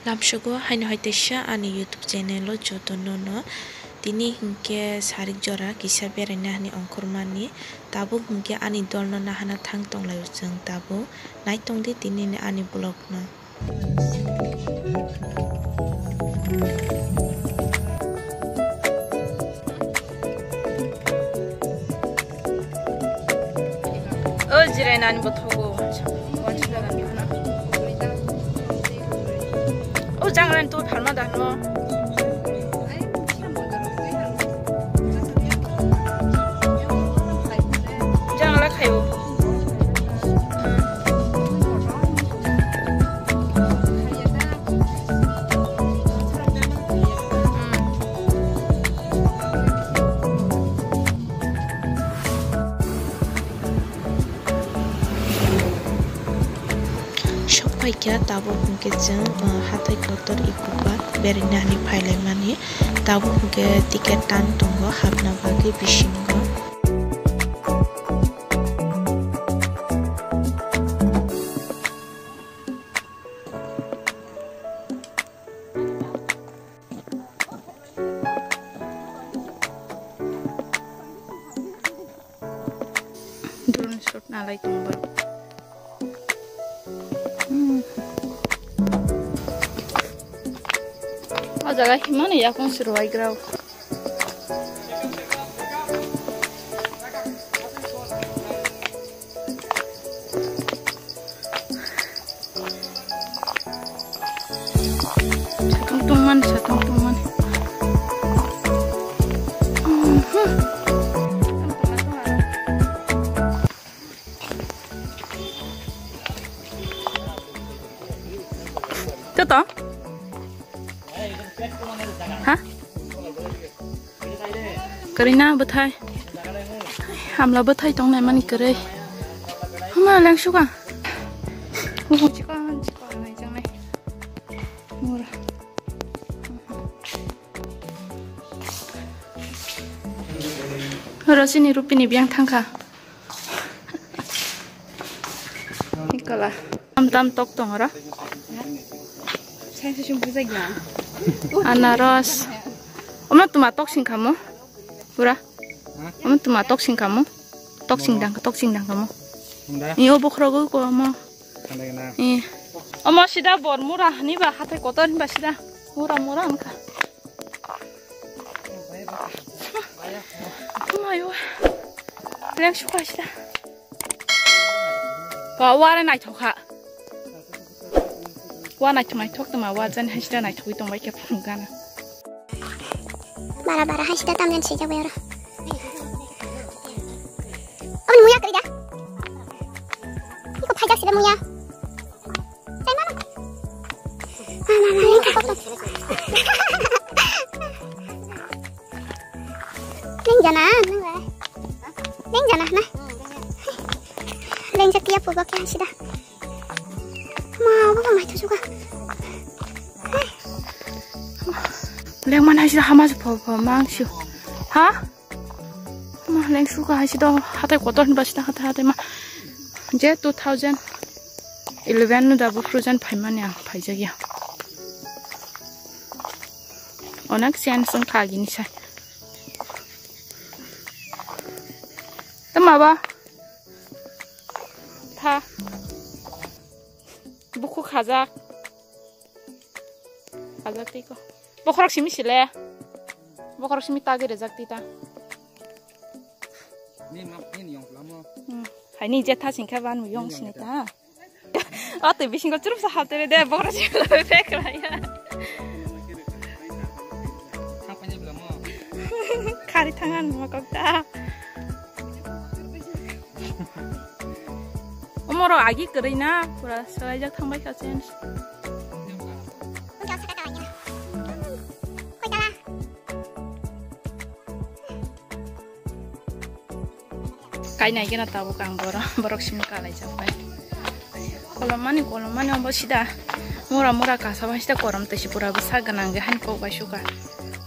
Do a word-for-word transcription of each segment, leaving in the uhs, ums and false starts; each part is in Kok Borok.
Lamsogo haino hai teisa ani YouTube channel o joto nono tini hinkhe sarik jora kisa beraina hani ongkhormani, tabuk hinkhe ani dolno nahana thang tonglaio chwng tabuk. Naitongdi tinini ani vlog no. O jirai nani bo thogo. O jangrani to phalma dano. Jangla khayo. Sokphaikha tabuk hinkhe chwng, uh, hathai kotor Eco Park beraina hinwi phailaimani. Tabuk hinkhe ticket tan tongo hapna bagwi bisingo. Drone shot nalai tong borok. Hmm. O jaga himani yakung se rwaigra o. Satung tungmani, satung tungmani. Joto? Ha? Kwrwi na bwthai? Hamla bwthai tongnai mani kwrwi. Hama lengsuka. Oho, chikon, chikon, nai jangnai. Mura. Oro chini Rupini biyang thangkha. Nikola. Tam tam tok tong oro. Anaros. Omo tuma tok sing kamo? Pura. Omo tuma tok sing kamo? Tok sing dang, tok sing dang kamo? Ni o bokhrogo ko omo. Omo sida bor mura ni ba hathai kotor ni ba sida. Mura mura wngkha. Mayo. Lengsuka sida. Wa, wa re naithok kha. Wa naithok naithok tongma, wa jani hai sida naithogwi tongbai khe phunukgana. Bara bara hai sida tamjani swijak bai oro. Aboni muya kwrwi da? Iko phaijak sida muya. Chai mama. Mama, mama, lengkha kotor. Lengjana, nang le. Lengjana, na? Lengjatiya po ba khe sida. Ma, bo ma thu suka. Lengman hai sida hama se pho pho mang sio. Ha? Ma, lengsuka hai sida hathai kotor hinba sida hathai hathai ma. Je two thousand eleven no da bo frozen phaimani ang phaijakya. Onek chance wngkha agini sai. Tama ba? Tha. Bukhuk khajak. Khajak twi ko. Bokhorok simi sile. Bokhorok simi tagwi rwjak twi ta. Ni ma, ni yong lamo. Hmm. Hai ni jetha singkha ban mu yong sini ta. O twi bisingo churupsa haptene de, bokhorok simi lo pek raya. Khari thangan ma kok ta. Omoro agi kwrwi na, pura swlaijak thangbai kha chen. Kainai gana tabuk ang boro, borok simi kalaijak bai. Kolomani, kolomani obo sida mura mura kasa bai sida korom tei si pura bwsa gwnang ge hani kok bai suka.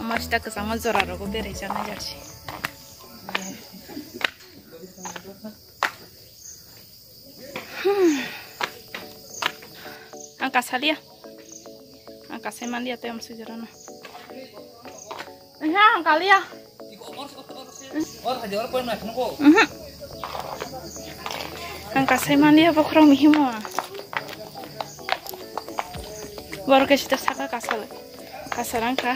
Omo sida kwchangma jora rogo berai jaknai jak si. Hmm. Ang kasaliya. Ang Kasai manliya tei amsui jorano. Aha, ang kaliya. Mhm. Ang kasai manliya bokhorok mihimo. Borok kaisa saka kasal. Kasal angkha.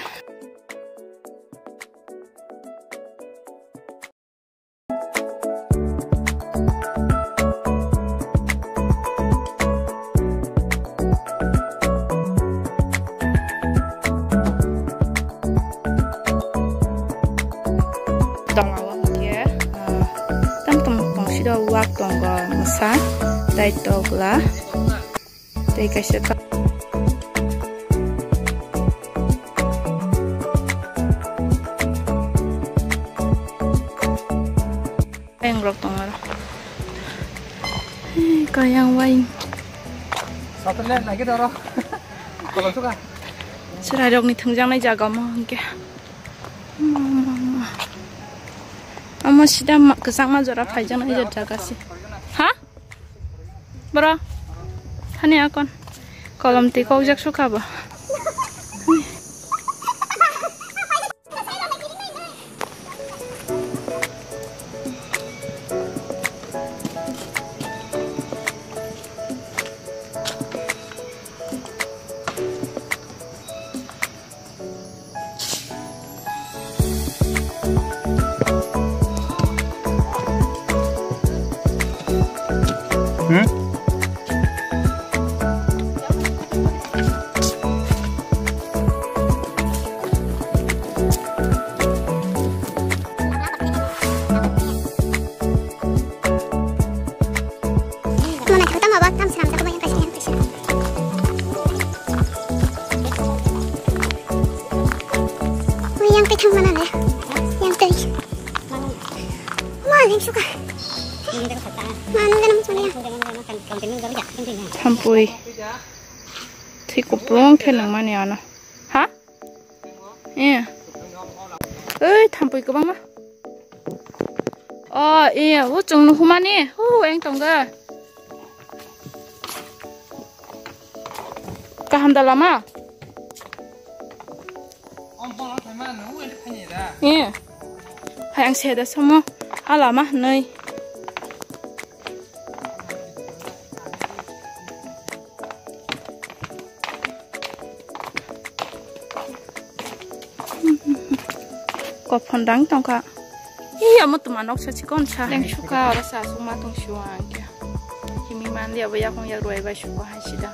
Tongao hwnkhe, ah, tam tong tong sida wak tongo mwsa tei tokla. Tei kaisa ta-, ayang rok tongo aro. Hey, kayang waing. Satu le lagi doro. Kalau suka. Chwrairokni thwngjaknai jaga omo hwnkhe. Omo sida ma-, kwchangma jora phaijaknai jaga se. Ha? Bro, hani akon kolom twi kokjak sukha bo. Hmm? Mama, tamo ba, tam seram, tamo yang kasih, yang kasih. Wih, yang teh mana le? Yang teh. Ma, yang suka. Mana le, mana le? Thampui. Thik kuplung khe nang mani ano. Ha? Iya. Oi, thampui kwbangma. Oh, iya, o chwng nuhumani. Hu, eng tongga. Kaham da lama? Iya. Hai ang seda samo. A lama hwnwi. Kophon dang tongkha. Iya, mo tuma noksa chikon sa. Leng suka oro sa suma tong sio ang kya. Himi mandi abo yakong yak roi bai suko hai sida.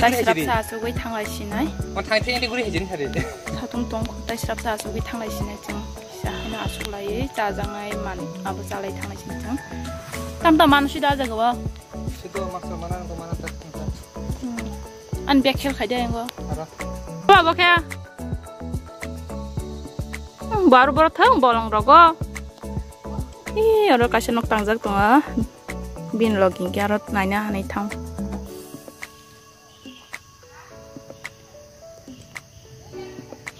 Tai srap sa sugui thanglai sinai. Mo thang theng di guri hijin hari. Satung tong tai srap sa sugui thanglai sinai chang. Sa hana asuk lai chajangai man abo chalai thanglai sinai chang. Tam tam man sida jaga wa. Sito maksa mana to mana tak. Hmm. An bek khel khai de ngo. Ara. Ba ba kya? Hmm, baru baru thang bolong rogo. Ih, oro kaisa nok tangjak tongo. Bin login kya aro naina hanai thang.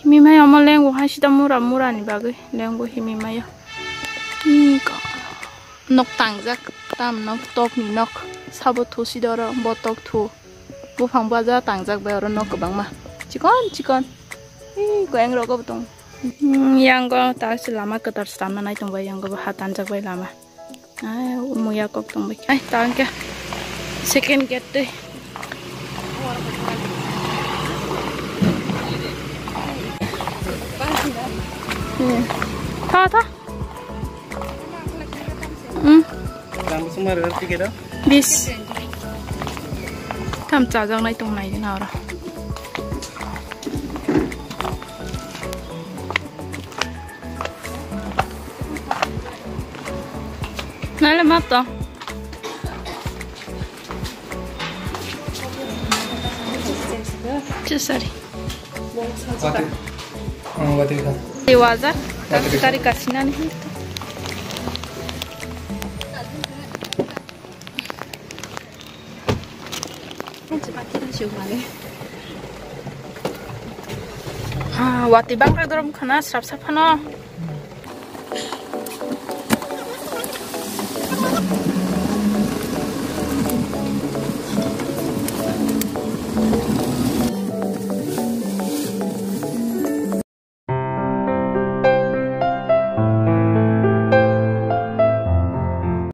Himimai omo lengbo hai sida mura mura ni bagwi lengbo himimai o. Hmm, ko-, nok tangjak tam nok tok ni nok sabo thu sida oro bo tok thu. Buphang baja tangjak bai oro nok kwbangma. Chikon chikon. Ih, goyang rogo bo tong. Hmm, yang go ta se lama kwtal slamna nai tong bai yang go bo ha tanjak bai lama. Ai, muya kok tong bai. Ai, ta hwnkhe second gate tei. Hmm. Tha, tha. Hmm. Rang busung mari tiket o. Bis. Tam chajak nai tong nai na ora. Nale map to. Chusari. Wati. Hmm, wati ka. Iwaza. Wati ka. Kari kasina ni. Ah, wati bangkrak dorom khana srap srap phano.